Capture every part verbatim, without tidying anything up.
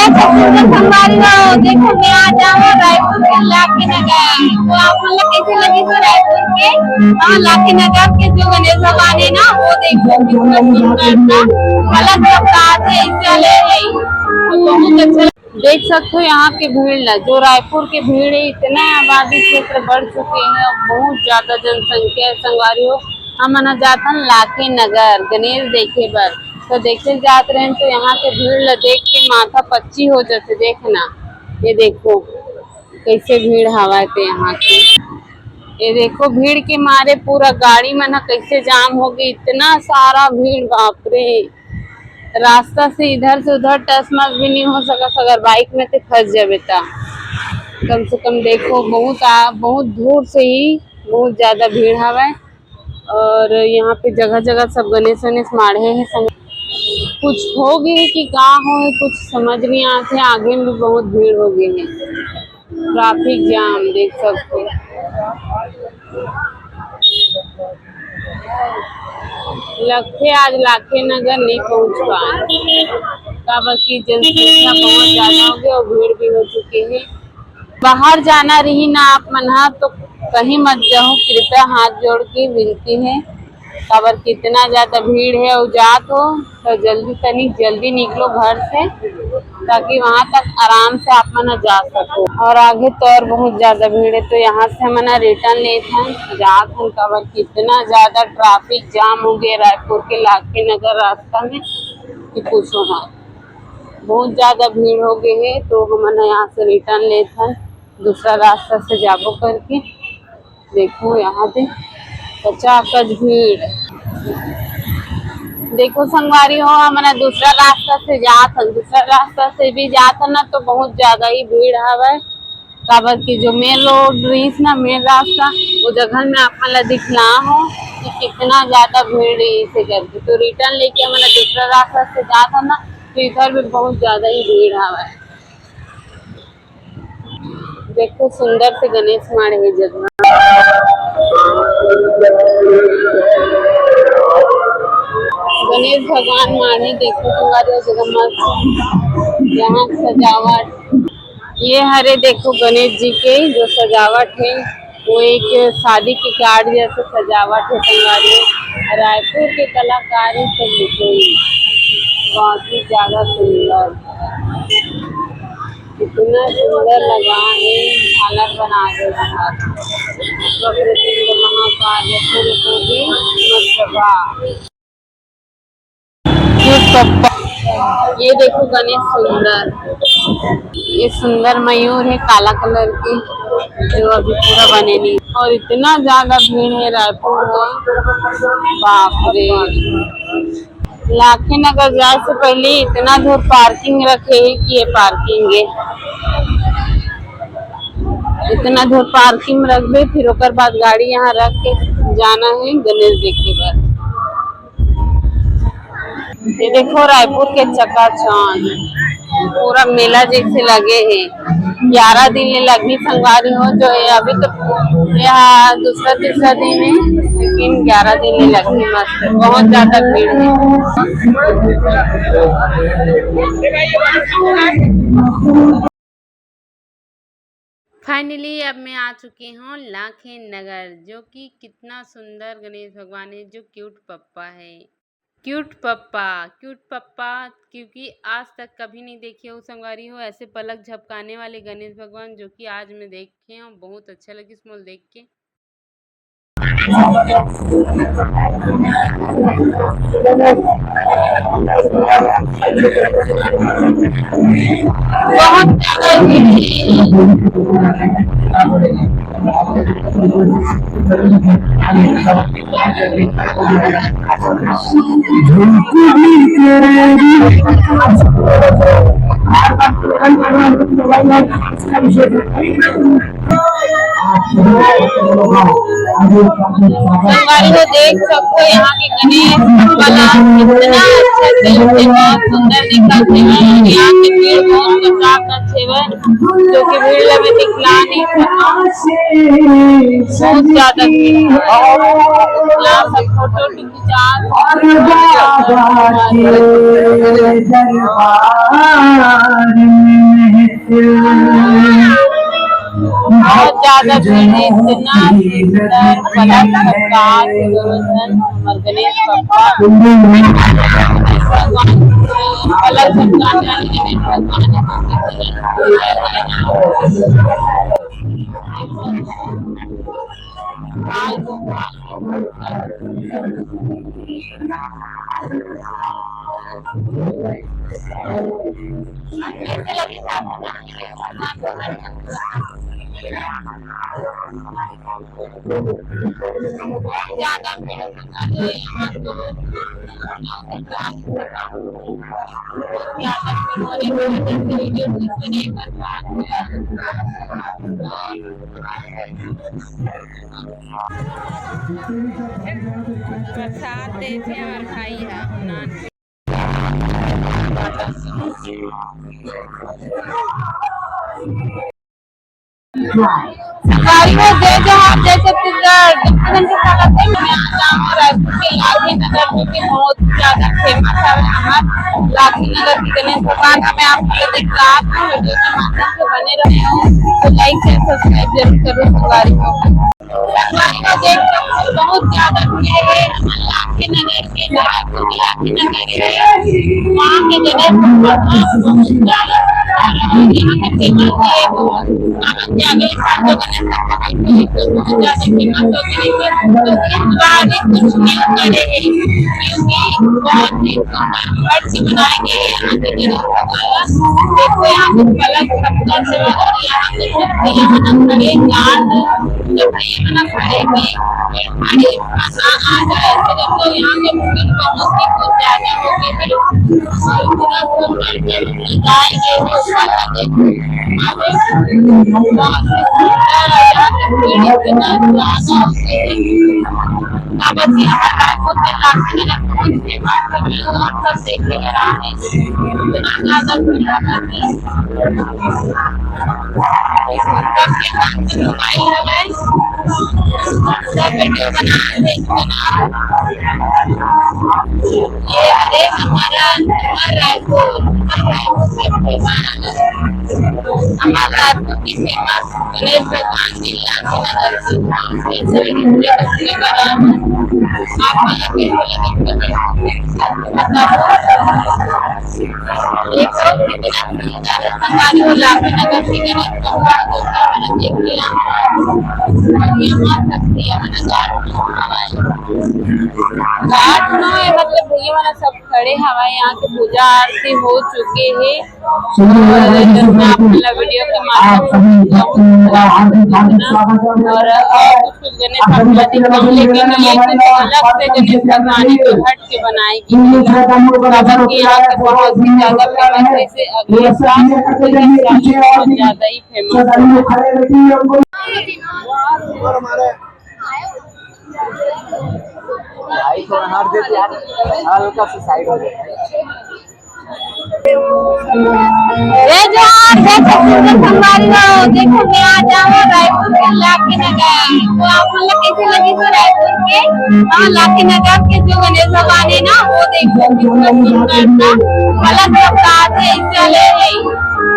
तो संगवारी हो, देखो मैं आ जाऊँ रायपुर के लाखे नगर। तो आप मन ला कैसे लगी तो रायपुर के और लाखे नगर के जो गणेश भगवान है ना, वो देखो कितना सुंदर सा अलग प्रकार से इससे अलग है। तो बहुत अच्छा। देख सकते हो यहाँ के भीड़ ला, जो रायपुर के भीड़ है, इतना आबादी क्षेत्र बढ़ चुके हैं, अब बहुत ज्यादा जनसंख्या है संगवारी हो। हमन ह जाथन लाखे नगर गणेश देखे बर, तो देखे जात रहेन तो यहाँ के भीड़ ला देख के माथा पच्ची हो जाथे। देखना, ये देखो कैसे भीड़ हवा थे यहाँ के। ये देखो भीड़ के मारे पूरा गाड़ी मन ह कैसे जाम हो गई, इतना सारा भीड़, बाप रे। रास्ता से इधर से उधर टस मस भी नहीं हो सकत, अगर बाइक में ते फंस जाबे ता। कम से कम देखो बहुत आ, बहुत दूर से ही बहुत ज्यादा भीड़ हवय। और यहाँ पे जगह जगह सब गणेश वणेश माढ़े हे संग। कुछ हो गए कि का हो, कुछ समझ नहीं आते, आगे में भी बहुत भीड़ हो गई है। ट्रैफिक जाम देख सकते हो। लगथे आज लाखे नगर नहीं पहुंच पाए, काबर की जनसंख्या बहुत ज्यादा हो गई और भीड़ भी हो चुके हैं। बाहर जाना रही ना आप मन हा तो कहीं मत जाओ, कृपया हाथ जोड़ के विनती है, काबर कितना ज्यादा भीड़ है। और जात हो तो जल्दी तनिक जल्दी निकलो घर से, ताकि वहां तक आराम से आप मन जा सको। और आगे तो और बहुत ज्यादा भीड़ है, तो यहाँ से हमन रिटर्न लेत हन, जात हन, काबर कितना ज्यादा ट्रैफिक जाम हो गया रायपुर के लाखे नगर रास्ता में कि पूछो मत, बहुत ज्यादा भीड़ हो गई है। तो हमन यहाँ से रिटर्न लेत हन, दूसरा रास्ता से जाबो करके। देखो यहाँ पे कचाकच भीड़। देखो संगवारी हो, हमन दूसरा रास्ता से जात हन, दूसरा रास्ता से भी जात हन ना तो बहुत ज्यादा ही भीड़ हवय, काबर कि जो मेन रोड रहीस ना, मेन रास्ता, वो जगह में आप मन ला दिखला हो कि कितना ज्यादा भीड़ रहीस हे करके। तो रिटर्न लेके हमन दूसरा रास्ता से जात हन ना, तो इधर भी बहुत ज्यादा ही भीड़ हवय। देखो सुंदर से गणेश माढ़े हे जगह, गणेश भगवान माढ़े। देखो तुम्हारे जगह मस्त यहाँ सजावट। ये हरे देखो गणेश जी के जो सजावट है, वो एक शादी के कार्ड जैसे सजावट है संगवारी। रायपुर के कलाकारी से देखो, बहुत ही ज्यादा सुंदर, इतना सुंदर लगा है, झालर बना दे रहा है। वक्रतुंड महाकाय सूर्यकोटि समप्रभा। ये पप्पा, ये देखो गणेश सुंदर, ये सुंदर मयूर है काला कलर के, जो अभी पूरा बने नहीं। और इतना ज्यादा भीड़ है रायपुर में, बाप रे। लाखे नगर जाए से पहले इतना दूर पार्किंग रखे है कि ये पार्किंग है, इतना दूर पार्किंग में रखबे, फिर ओकर बाद गाड़ी यहाँ रख के जाना है गणेश देखे बर। ये देखो रायपुर के चकाचौंध पूरा मेला जैसे लगे है। ग्यारह दिन ले लगही संगवारी हो, जो ये अभी तो यहाँ दूसरा तीसरा दिन है, लेकिन ग्यारह दिन ले लगही। मस्त, बहुत ज्यादा भीड़ है। फाइनली अब मैं आ चुकी हूँ लाखे नगर, जो कि कितना सुंदर गणेश भगवान है, जो क्यूट पप्पा है। क्यूट पप्पा, क्यूट पप्पा, क्योंकि आज तक कभी नहीं देखे हो संगवारी हो ऐसे पलक झपकाने वाले गणेश भगवान, जो कि आज मैं देखे हूँ, बहुत अच्छा लगिस मोला देख के। बहुत ज्यादा संगवारी हो, देख सकते हो यहाँ के गणेश बप्पा ला कितना अच्छा से, बहुत सुंदर दिखत हे। यहाँ के भीड़ बहुत कचाकच हवय, जो कि भीड़ ला मैं दिखला नहीं सकत। बहुत ज्यादा भीड़ है। यहाँ सब फोटो खिंचात हे। बहुत ज्यादा भीड़ हे, इतना सुंदर कला चमत्कार हे, हमर गणेश बप्पा। कला चमत्कार प्रसाद देथे हमर भाई ह। संगवारी हो, जय जोहार, जय छत्तीसगढ़। दुर्गा जयंती के साथ में मैं आज आऊँ रायपुर के लाखी नगर, जो कि बहुत ज्यादा फेमस है हमार लाखी नगर की गणेश दुकान। मैं आप लोग के साथ वीडियो के माध्यम से बने रहे हूँ, तो लाइक शेयर सब्सक्राइब जरूर करो संगवारी हो। संगवारी हो, देख सकते हो, बहुत ज्यादा भीड़ है लाखी नगर के, लाखी नगर के। वहाँ के गणेश भगवान बहुत ज्यादा, यहाँ के फेमस है। घाट में, मतलब, भैया मन सब खड़े हवय। यहाँ के पूजा आरती हो चुके हे। और जैसे मैं आप मन ला वीडियो के माध्यम से बताऊं, और, और कुछ कुछ गणेश भगवान जी को, लेकिन ये कुछ अलग से गणेश भगवान जी को हट के बनाए गए हैं। यहाँ के बहुत ही ज्यादा फेमस है, इसे अगले साल, अगले साल बहुत ज्यादा ही फेमस है। भाई, थोड़ा हट देते यार, हल्का सा साइड हो जाए। जय जोहार, जय छत्तीसगढ़ संगवारी हो। देखो, मैं आ जाऊँ रायपुर के लाखी नगर। तो आप मन ला कैसे लगी तो रायपुर के? हाँ, लाखी नगर के जो गणेश भगवान है ना, वो देखो, कितना सुंदर सा अलग प्रकार से इससे ले है।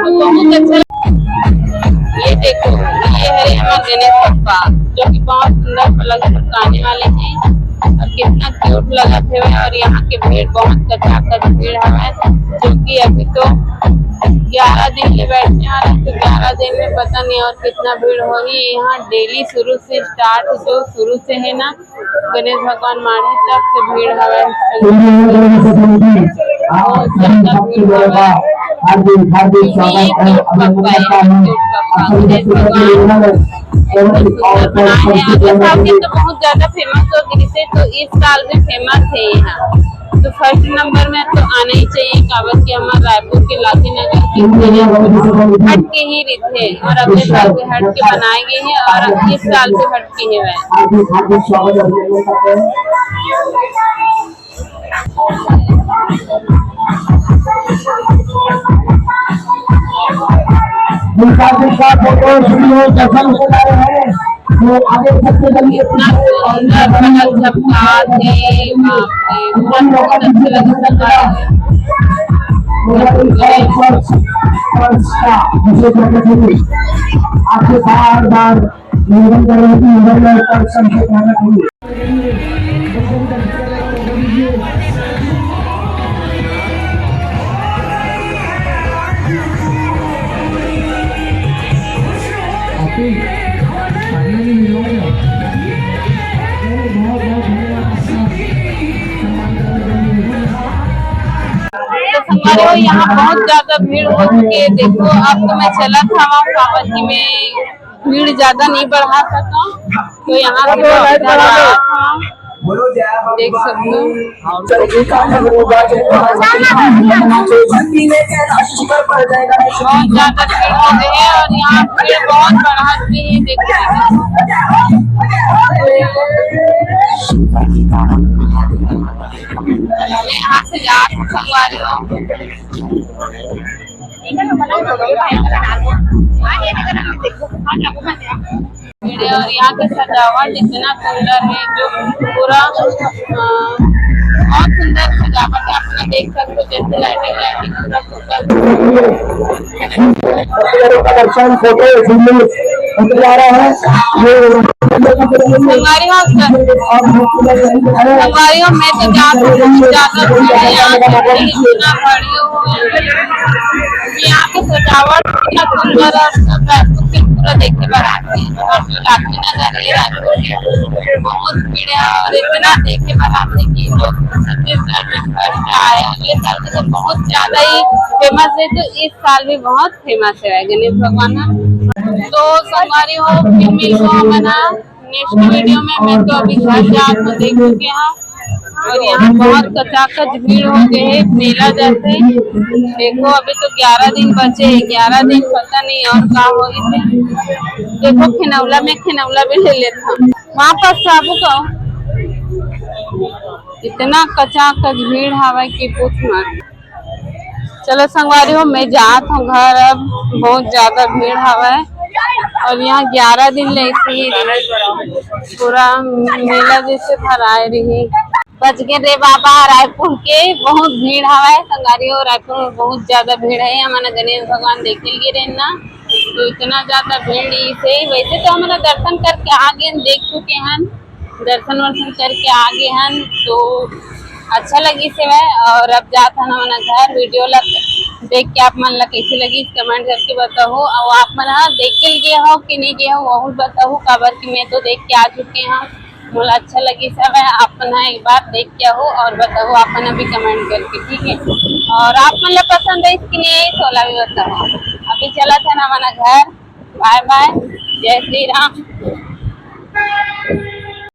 तो बहुत अच्छा। ये देखो, ये हरे हमर गणेश बप्पा, जो कि बहुत सुंदर कला से चिपकाने वाले हैं। और कितना क्यूट लगत हवे। और यहाँ के भीड़ बहुत कचाकच भीड़ हवे, जो कि अभी तो ग्यारह दिन ले बैठने वाला, तो ग्यारह दिन में पता नहीं और कितना भीड़ होही। यहाँ डेली शुरू से स्टार्ट, जो शुरू से है ना, गणेश भगवान माढ़े तक से भीड़ हवय। बहुत ज्यादा भीड़ हवय। हार्दिक, हार्दिक स्वागत है। क्यूट बप्पा है, क्यूट बप्पा। गणेश भगवान बनाए हैं। अगले साल के तो बहुत ज्यादा फेमस हो गई थी, तो इस साल भी फेमस है यहाँ। तो फर्स्ट नंबर में तो आना ही चाहिए, काबर कि हमर रायपुर के लाखी नगर के हट के ही रहिथे और अगले साल भी हट के बनाए गए हैं और इस साल भी हट के ही हुआ है। हार्दिक हार्दिक स्वागत, अभिनंदन करते हैं। दूसरा, दूसरा फोटो शुरू हो, जैसा हो रहा है, तो आगे सबसे जल्दी इतना सुंदर कलर झपकात हे, बाप रे, बहुत अच्छा लगता है। आपसे बार बार निवेदन कर रहे हैं कि मोबाइल में ऊपर संकेत आना चाहिए। बहुत बहुत धन्यवाद आपका। तो संगवारी हो, यहाँ बहुत ज्यादा भीड़ हो चुकी है। देखो, अब तो मैं चलत हवं, काबर कि मैं भीड़ ज्यादा नहीं बढ़ा सकता, तो यहाँ से मैं सीधा जा रहा हूँ। देख सकते हो, बहुत ज्यादा भीड़ हो गई है और यहाँ भीड़ बहुत बढ़ा दी है। देखिए, मैं यहाँ से जा रही हूँ, संगवारी हो। और यहाँ की सजावट इतना सुंदर है, जो पूरा, अ, बहुत सुंदर सजावट है। आप लोग देख सकते हो, जैसे लाइटिंग, लाइटिंग पूरा फोकस। दर्शन, फोटो, फिल्म होते जा रहा है। ये संगवारी हो, संगवारी हो, मैं तो जा सकती हूँ, ज्यादा दूर नहीं आ सकती, इतना भीड़ हो गया। यहाँ पे सजावट इतना सुंदर है, सब रायपुर से पूरा देख के बाहर आते हैं। और जो राखी नगर है, रायपुर के बहुत भीड़ है और इतना देख के बाहर आते हैं कि लोग छत्तीसगढ़ में first आए हैं। ये साल तो बहुत ज्यादा ही फेमस है, तो इस साल भी बहुत फेमस है गणेश भगवान ना। तो संगवारी हो, फिर मिलबो हमन ह नेक्स्ट वीडियो में। मैं तो अभी घर जाके देख चुके हैं और यहाँ बहुत कचाकच भीड़ हो गए है, मेला जैसे। देखो, अभी तो ग्यारह दिन बचे हैं, ग्यारह दिन पता नहीं और का होही। देखो, खिनौला में खिनौला भी ले लेता हूँ। वापस आबू का इतना कचाकच भीड़ हवा कि पूछ मत। चलो संगवारी हो, मैं जात हूँ घर, अब बहुत ज्यादा भीड़ हवा है। और यहाँ ग्यारह दिन ले ऐसे ही पूरा मेला जैसे भराए रही। बच गए रे बाबा, रायपुर के बहुत भीड़ हवा है संगवारी हो। रायपुर में बहुत ज्यादा भीड़ है, हमन गणेश भगवान देखे लिए रहना, तो इतना ज्यादा भीड़ इसे। वैसे तो हमन दर्शन करके आ गए, देख चुके हैं, दर्शन वर्शन करके आ गए हन, तो अच्छा लगिस हवय। और अब जात हन हमन घर। वीडियो ला देख के आप मन ला कैसे लगिस, कमेंट करके बताओ। और आप मन ह देखे ल गे हो कि नहीं गे हो, वहू ल बताओ, काबर कि मैं तो देख के आ चुके हूँ, मोला अच्छा लगिस हवय। आप मन ह एक बार देख के हो और बताओ, आप मन भी कमेंट करके, ठीक है। और आप मन ला पसंद आइस कि नहीं आइस, ओला भी बताओ। अभी चलत हन हमन घर। बाय बाय, जय श्री राम।